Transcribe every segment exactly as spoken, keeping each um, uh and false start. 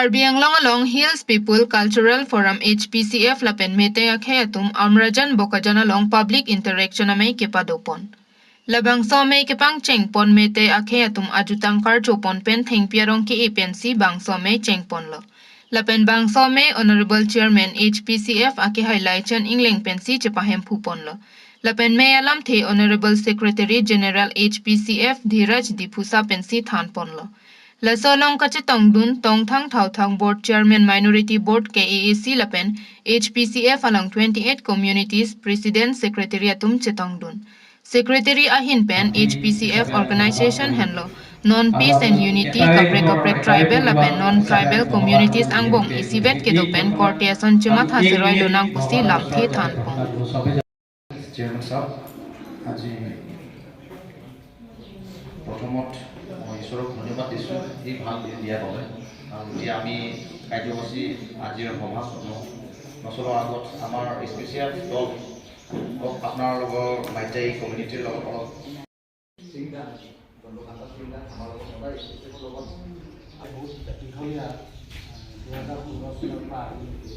Karbi Anglong along Hills People Cultural Forum, H P C F lapen Meitei akhei atum Amrajan Bokajan along public interaction amei kepadopon. Labangso amei kepangchengpon Meitei akhei atum ajutang karchopon pen thengpi arong ke-e pensi bangso amei chengponlo. Lapen bangso amei Honorable Chairman H P C F akehai Laichan Engleng pensi chepahemphuponlo. Lapen amei alamthe Honorable Secretary General H P C F Dhiraj Diphusa pensi thanponlo. Laso along kachetongdun Tongthang Thauthang Board Chairman Minority Board K A A C lapen H P C F along twenty-eight communities President Secretary atum chetongdun. Secretary ahin pen H P C F organization henlo non peace and unity kaprek kaprek tribal lapen non tribal communities angbong isivet kedo pen korte ason chematha seroi lonang pusi lamthe thanpon. Chairman sir, আজি প্ৰথমত মই ঈশ্বৰক ধন্যবাদ দিছোঁ এই ভাল দিন দিয়াৰ বাবে। আৰু এতিয়া আমি কাৰ্যসূচী আজিৰ সভা ন- নচলোৱাৰ আগত আমাৰ স্পেচিয়েল দল অলপ আপোনাৰ লগৰ মাইতেই কমিউনিটিৰ লগত অলপ চিন্তা, বন্ধু বান্ধৱ চিন্তা আমাৰ লগত সদায় স্পেচিয়েলৰ লগত বহুত দীঘলীয়া, দুহেজাৰ ষোল্ল চনৰ পৰা আহি আছে।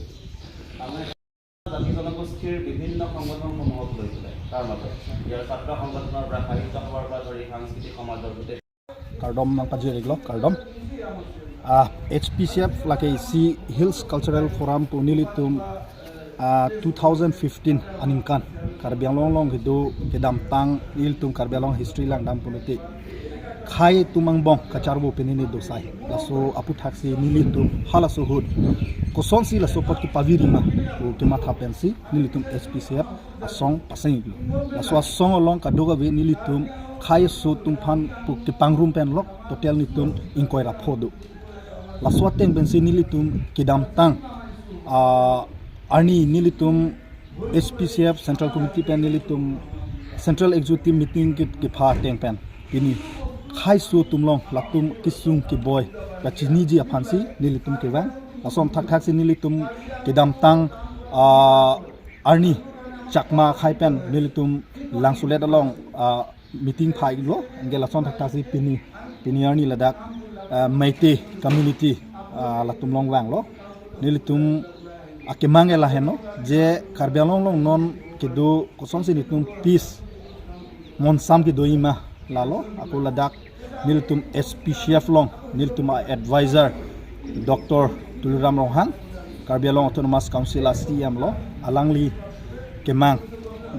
জাতি জনগোষ্ঠীৰ বিভিন্ন সংগঠনসমূহক লৈ পেলাই তাৰ মাজত ইয়াৰ ছাত্ৰ সংগঠনৰ পৰা সাহিত্য সভাৰ পৰা ধৰি সাংস্কৃতিক সমাজৰ গোটেই Kardom nangpajir-iklo, kardom. Ah, H P C F lake isi Hills Cultural Forum pu nelitum, ah, two thousand fifteen aningkan Karbi Anglong along kedo kedamtang nelitum Karbi Anglong history langdam pulote khei atum angbong kacharbo penene dosai. Laso aphuthaksi nelitum halaso ahut kosonsi laso apot kepavirima pu kematha pensi nelitum H P C F asong paseng-iklo. Laso asong along kadokave nelitum khei aso atum aphan pu kepangrum pen lok total nelitum ingkoi ra pho do. Laso ateng pensi nelitum kedamtang, ah, arni nelitum H P C F Central Committee pen nelitum Central Executive Meeting ke kepha ateng pen pini khei aso atum along latum kesung keboi kachiniji aphansi nelitum kevang. Lason thakthaksi nelitum kedamtang, ah, arni Chakma khei pen nelitum Langsulet along, ah, meeting pha-iklo, anke lason thakthaksi pini, pini arni ladak, ah, Meitei community, ah, latum along vanglo. Nelitum akemang ke lahenlo, je Karbi Anglong along non kedo kosonsi nelitum peace monsam kedo-ima lalo, ako ladak nelitum H P C F along nelitum a-advisor Doctor Tuliram Ronghang, Karbi Anglong Autonomous Council a-C E M lo, alangli kemang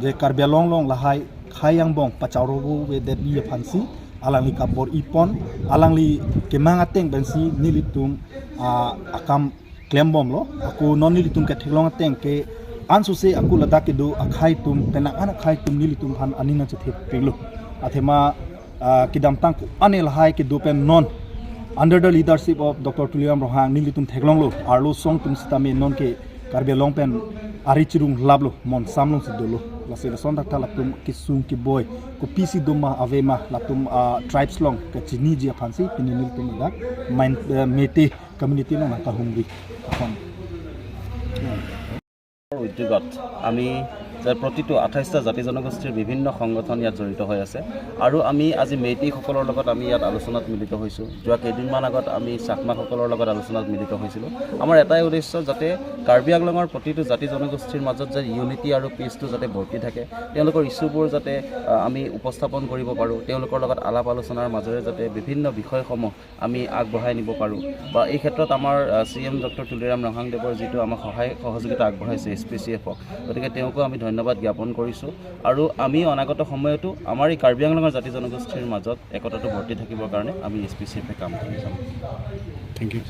je Karbi Anglong along lahai khei angbong pacharbo-ve detji aphansi alangli kabor-ipon, alangli kemang ateng pensi nelitum, ah, akam klembomlo. Ako non nelitum ketheklong ateng ke ansose ako ladak kedo akhei atum, penang an akhei atum nelitum aphan aning nangchethepiklo. Athema, ah, kedamtang ko-an lahai kedo pen non under the leadership of Doctor Tuliram Ronghang nelitum theklonglo, arlo song atum sitame non ke Karbi Anglong pen ari chirung laplo, monsam alongsi dolo. Lasi lason thaktha latum kesung keboi kopisi doma avema latum, ah, tribes along kachiniji aphansi pini nelitum ladak main, eh, Meitei community along nangkahumri. Ason. উদ্যোগত আমি যে প্ৰতিটো আঠাইছটা জাতি জনগোষ্ঠীৰ বিভিন্ন সংগঠন ইয়াত জড়িত হৈ আছে আৰু আমি আজি মেইটেইসকলৰ লগত আমি ইয়াত আলোচনাত মিলিত হৈছোঁ। যোৱা কেইদিনমান আগত আমি চাকমাসকলৰ লগত আলোচনাত মিলিত হৈছিলোঁ। আমাৰ এটাই উদ্দেশ্য যাতে কাৰ্বি আংলঙৰ প্ৰতিটো জাতি জনগোষ্ঠীৰ মাজত যে ইউনিটি আৰু পিচটো যাতে বৰ্তি থাকে, তেওঁলোকৰ ইছ্যুবোৰ যাতে, আ, আমি উপস্থাপন কৰিব পাৰোঁ, তেওঁলোকৰ লগত আলাপ আলোচনাৰ মাজেৰে যাতে বিভিন্ন বিষয়সমূহ আমি আগবঢ়াই নিব পাৰোঁ বা এই ক্ষেত্ৰত আমাৰ, আ, চি এম ডক্টৰ তুলিৰাম ৰংহাংদেৱৰ যিটো আমাক সহায় সহযোগিতা আগবঢ়াইছে এছ পি চি এফক, গতিকে তেওঁকো আমি ধন্যবাদ জ্ঞাপন কৰিছোঁ। আৰু আমি অনাগত সময়তো আমাৰ এই কাৰ্বি আংলঙৰ জাতি জনগোষ্ঠীৰ মাজত একতাটো বৰ্তি থাকিবৰ কাৰণে আমি এছ পি চি এফে কাম কৰি যাম। Thank you.